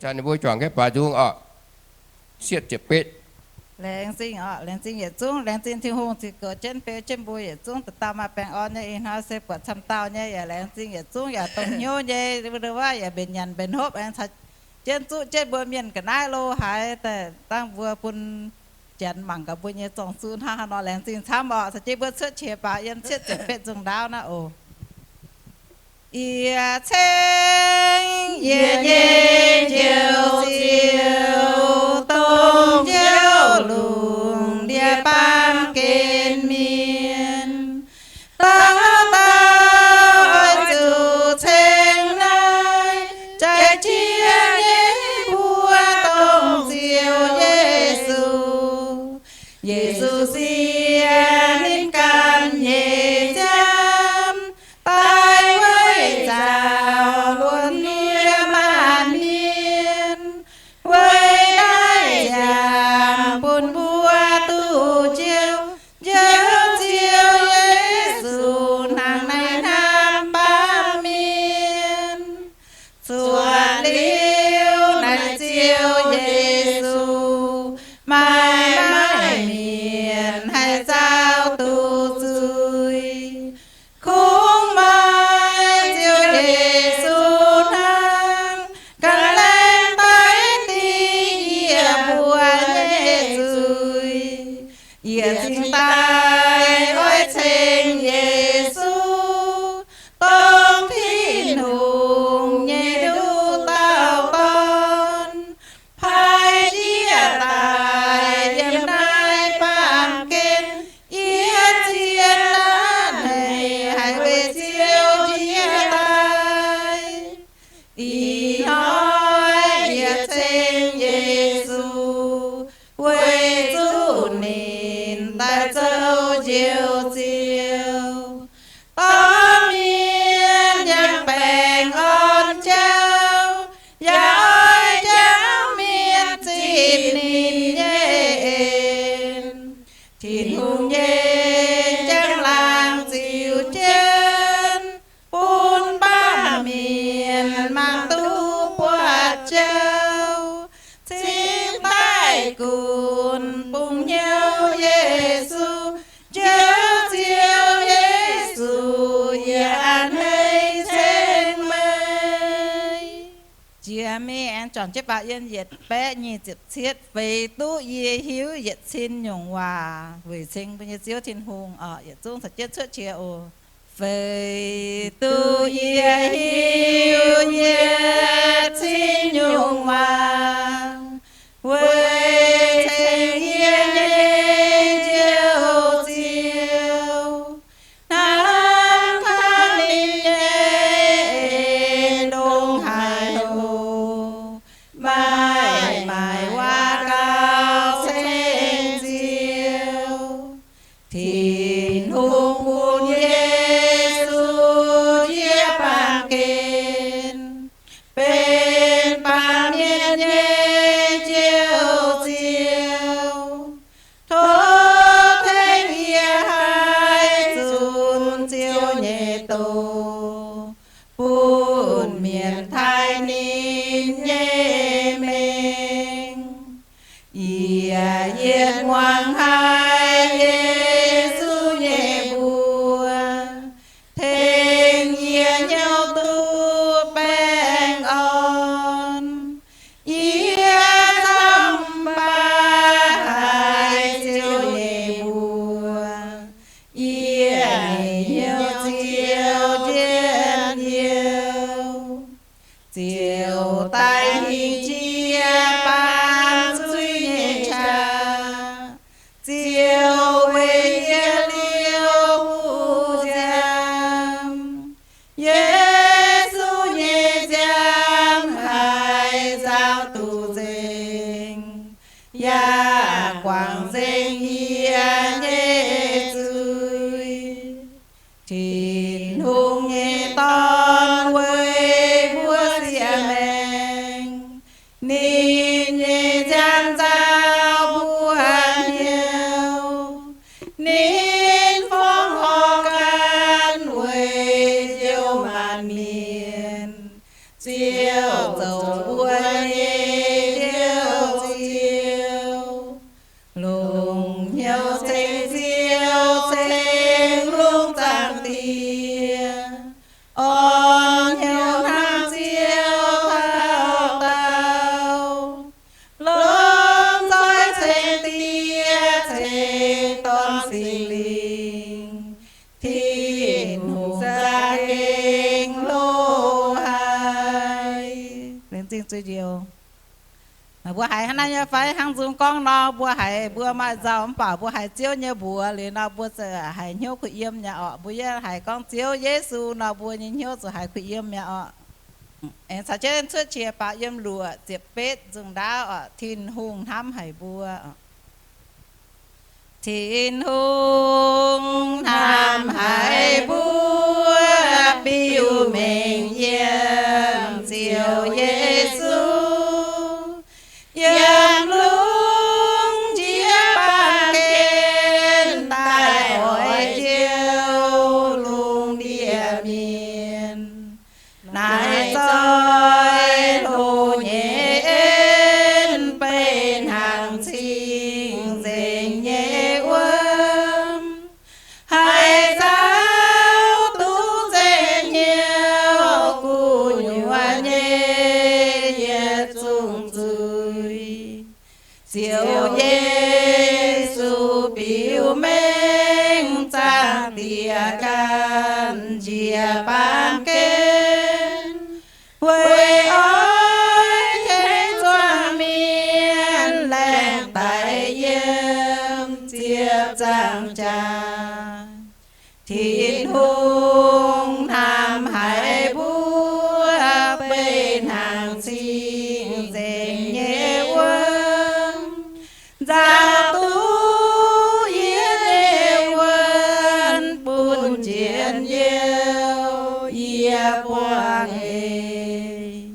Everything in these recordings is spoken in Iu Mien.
Caux ninh mbuo juangc jienv baaux nzung oc. Cietv ziepc betv. Laengz zingh oc, laengz zingh yietc zungv, laengz zingh Tin-Hungh ziux goux jienv beu jienv mbuo yietc zungv dauh dauh maaih baengh orn nyei. Ih hnoi se buatc camv dauh nyei, yaac laengz zingh yietc zungv yaac dongh hnyouv nyei, wuov yaac mbenc nyanc mbenc hopv aengx caux jienv zuqv jienv mbuo mienh ga'naaiv lo haaix daaih dangh mbuo bun Janx mangc gaax mbuo nyei zorng-zuqc hnangv haaix nor. Laengz zingh camv oc. Caux jienv mbuo cuotv qiex baac yiem cietv ziepc betv nzung ndaauv naaiv oc. Yietc ceng yietc nyeic njoux ziouc dongh Ziouv lungh ndiev baamh gen mienh. Dauh dauh oix zuqc ceng naaiv jaaix jiex nyei mbuox dongh Ziouv Yesu. Yesu siex ninh ganh nyei nziaamv daaih weic nzauh luonx yie maanc mienh, weic naaiv ziangh bun mbuo duqv njoux, njoux Ziouv Yesu hnangv naaiv hnamv baamh mienh. Zuotc liuz naaiv Ziouv Yesu, maaih maaih mienh haih zaaux duqv zuiz. Kungx maaih Ziouv Yesu hnangv, ganh laengz daaih dingh yie mbuo nyei zuiz. Yie cingx daaih oix ceng Yesu, dongh Tin-Hungh nyei nduqc dauh dorn, paaiv jiex daaih yiem naaiv baamh gen, yiem zien naaiv haic weic Ziouv jiex daaih. Ih hnoi yie ceng Yesu, weic zuqc ninh daaih zoux Njoux Ziouv. Dorh mienh yangh baengh orn jauv, yaac oix jangx mienh zipv ninh nyei en. Tin-Hungh nyei njang-laangc ziux jienv, bun baamh mienh mangc duqv buatc jauv, cingx daaih gunv bungx hnyouv Yesu. Njoux Ziouv Yesu, yie a'hneiv ceng meih. Jiex mingh aengx juangc jienv baac yiem yietc baeqv nyic ziepc cietv, feix duqv yie hiuv yietc cin nyungc waac weic ceng mbuo nyei Ziouv Tin-Hungh oc. Yietc zungv caux jienv cuotv qiex oc. Feix duqv yie hiuv yietc cin nyungc waac weic ceng yie nyei Njoux Ziouv. Hnangv kangv ninh nyei en ndongc haaix oc, maaih maaic waac gauh ceng Ziouv. Tin-Hungh bun Yesu jiex baamh gen, benx baamh mienh nyei Njoux Ziouv. Tov tengx yie haih zunc Ziouv nyei doz, bun mienh taaih ninh nyei mengh. Yie yietc muangx haiz Yesu nyei mbuox, tengx yie hnyouv duqv baengh orn. Yie camv baac haiz Ziouv nyei mbuox, yie hnyouv Ziouv njien-youh. Ziouv daaih hingh jiex baamh zuiz nyei qaqv, Ziouv weic yie liouh huv nziaamv. Yesu nyei nziaamv haiz nzauh duqv nzengc, yaac guangc nzengc yie nyei zuiz. Tin-Hungh nyei Dorn weic mbuo siex maengc, ninh nyei nziaamv nzauh mbuo hnyouv. Ninh fongc horc gan weic Ziouv maanc mienh. Ziouv zoux mbuo nyei liuz. Mbuo haiz hnangv naaiv nyei fai? Hnangv nzung gorngv nor, mbuo haiz mbuo maaih nzauh mv baac mbuo haiz Ziouv nyei mbuox liuz nor, mbuo ziouc haiz hnyouv kuh yiem nyei orqc. Mbuo yie haiz gorngv Ziouv Yesu nor, mbuo nyei hnyouv ziouc haiz kuh yiem nyei orqc. Aengx caux jienv Cuotv Qiex Faaux Yiem Luoqc ziepc betv nzung ndaauv orqc, Tin-Hungh hnamv haic mbuo. Tin-Hungh hnamv haic mbuo, biux mengh yiem Ziouv Yesu, yiem lungh ndiev baamh gen daaih oix Ziouv lungh ndiev mienh. Naaiv zoih hlo nyei en, beiv hnangv cing-nzengc nyei wuom, haih nzauh duqv nzengc hnyouv gu'nyuoz nyei yietc zungv zuiz. Ziouv Yesu biux mengh zaangc Diex ganh njiec baamh gen, weic oix tengx zuangx mienh laengz daic yiem ziepc nzaangc jaax. Tin-Hungh hnamv haic mbuo, beiv hnangv cing-nzengc nyei wuom, nzauh duqv yie nyei wuonh bun njien-youh yie buangh eix.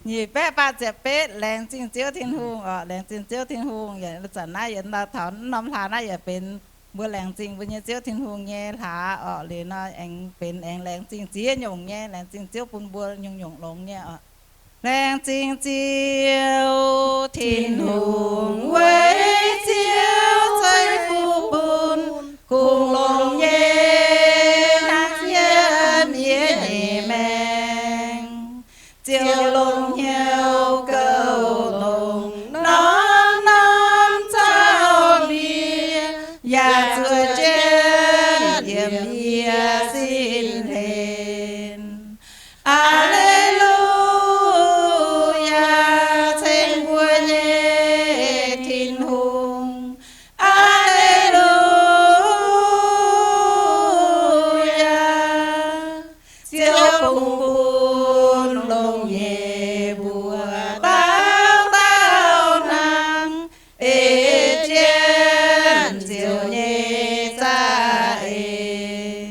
Nyic baeqv faah ziepc betv, laengz zingh Ziouv Tin-Hungh orqc. Laengz zingh Ziouv Tin-Hungh. Yaac zanc naaiv yaac taux norm hlaax naaiv yaac benx mbuo laengz zingh mbuo nyei Ziouv Tin-Hungh nyei hlaax orqc. Liuz nor aengx benx aengx laengz zingh ziex nyungc nyei, laengz zingh Ziouv bun mbuo nyungc-nyungc longx nyei orqc. Laengz zingh Ziouv Tin-Hungh, weic Ziouv ceix fuqv bun kungx longx nyei hnangv yiem yie nyei maengc. Ziouv longx hnyouv gouv longx, norm-norm caux mbuo, yaac zuov jienv yiem yie sin hlen. Aa^le^lu^yaa, ceng mbuo nyei Tin-Hungh. Aa^le^lu^yaa, Ziouv kungx bun longx nyei mbuox dauh dauh hnangv, ei jienv Ziouv nyei za'eix.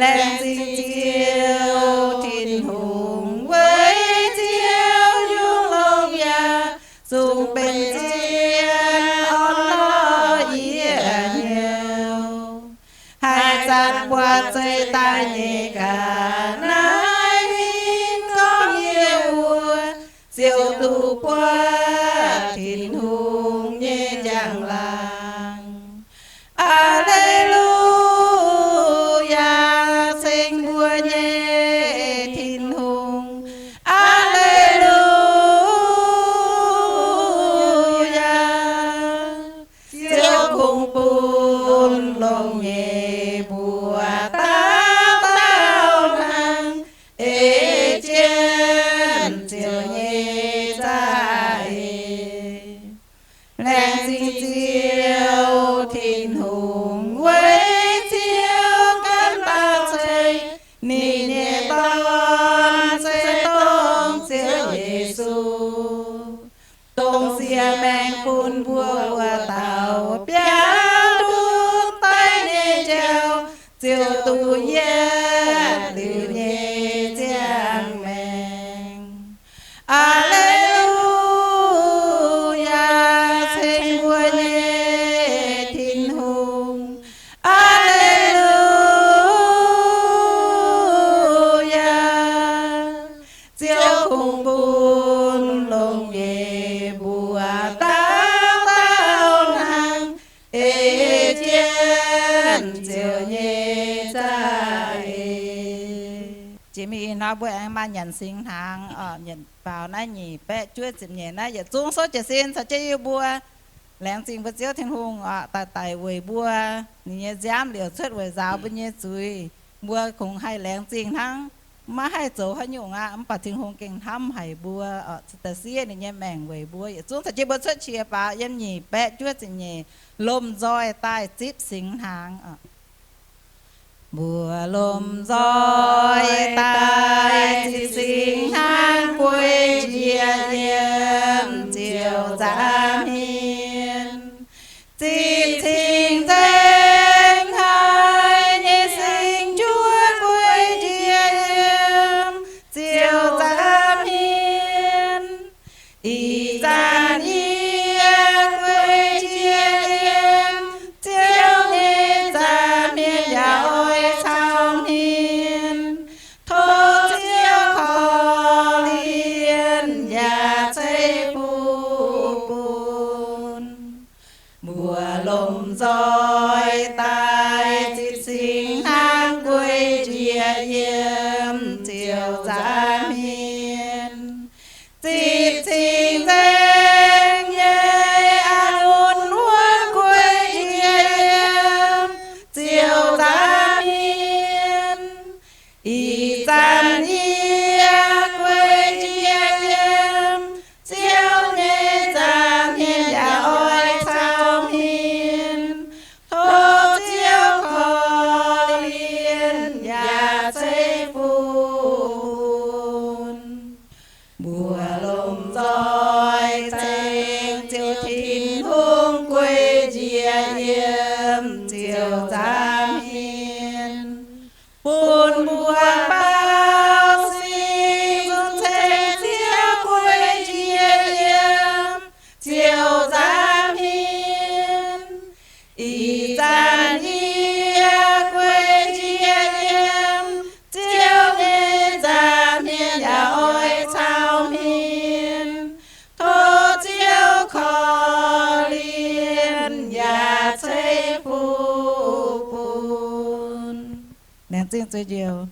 Laengz zingh Ziouv Tin-Hungh, weic Ziouv nyungc longx yaac zungv benx zien orn-lorqc yietc hnyouv. Haaix zanc buatc zeih daaih nyei ga'naaiv mingh gorngv yie wuov, Ziouv duqv buatc Tin-Hungh nyei njang-laangc. Aa^le^lu^yaa, ceng mbuo nyei Tin-Hungh. Aa^le^lu^yaa, Ziouv kungx bun longx nyei mbuox dauh dauh hnangv, ei jienv Ziouv nyei za'eix. Laengz zingh Ziouv Tin-Hungh, weic Ziouv ganh dauh ceix ninh nyei Dorn, se dongh Ziouv Yesu, dongh siex maengc bun mbuo wuov dauh biaux nduqc daiv nyei jauv, ziouc duqv yietv liuz nyei ziangh maengc. Aa^le^lu^yaa, ceng mbuo nyei Tin-Hungh. Aa^le^lu^yaa, Ziouv kungx bun longx nyei mbuox dauh dauh hnangv, ei jienv Ziouv nyei za'eix. Jiex mingh ih hnoi mbuo aengx maaih nyanc singx hnaangx orqc. Nyanc faaux naaiv nyic baeqv juov ziepc nyeic naaiv yietc zungv souv jiez sin caux jienv yie mbuo laengz zingh mbuo Ziouv Tin-Hungh orqc, daaih daic weic mbuo. Ninh nyei nziaamv liouc cuotv weic nzaaux mbuo nyei zuiz. Mbuo kungx haih laengz zingh hnangv. Maiv haih zoux haaix nyungc aqv, mv baac Tin-Hungh gengh hnamv haic mbuo, da'sieqv ninh nyei maengc weic mbuo. Yietc zungv caux jienv mbuo cuotv qiex faaux yiem nyic baeqv juov ziepc nyeic. Lomh nzoih daaih zipv singx hnaangx. Mbuo lomh nzoih daaih zipv singx hnaangx guei njiec yiem ziouc nzaaux hmien. Zipv cing-nzengc haic nyei singx juov guei njiec yiem ziouc nzaaux hmien. Ih zanc yie guei njiec yiem Ziouv nyei nzaaux hmien yaac oix caux hmien. Tov Ziouv korv-lienh yaac ceix fuqv bun. Mbuo lomh nzoih daaih zipv singx hnaangx guei njiec yiem ziouc nzaaux hmien. Zipv cing-nzengc nyei a'ngunc wuov guei njiec yiem ziouc nzaaux hmien. Ih zanc yie guei njiec yiem Ziouv nyei nzaaux hmien yaac oix caux hmien. Tov Ziouv korv-lienh yaac ceix fuqv bun. Mbuo lomh nzoih ceng Ziouv Tin-Hungh guei njiec yiem ziouc nzaaux hmien. Bun mbuo baaux singx zunc ceng Ziouv guei njiec yiem ziouc nzaaux hmien. Ih zanc yie guei njiec yiem Ziouv nyei nzaaux hmien yaac oix caux hmien. Tov Ziouv korv-lienh yaac ceix fuqv bun. Laengz zingh Ziouv Njoux.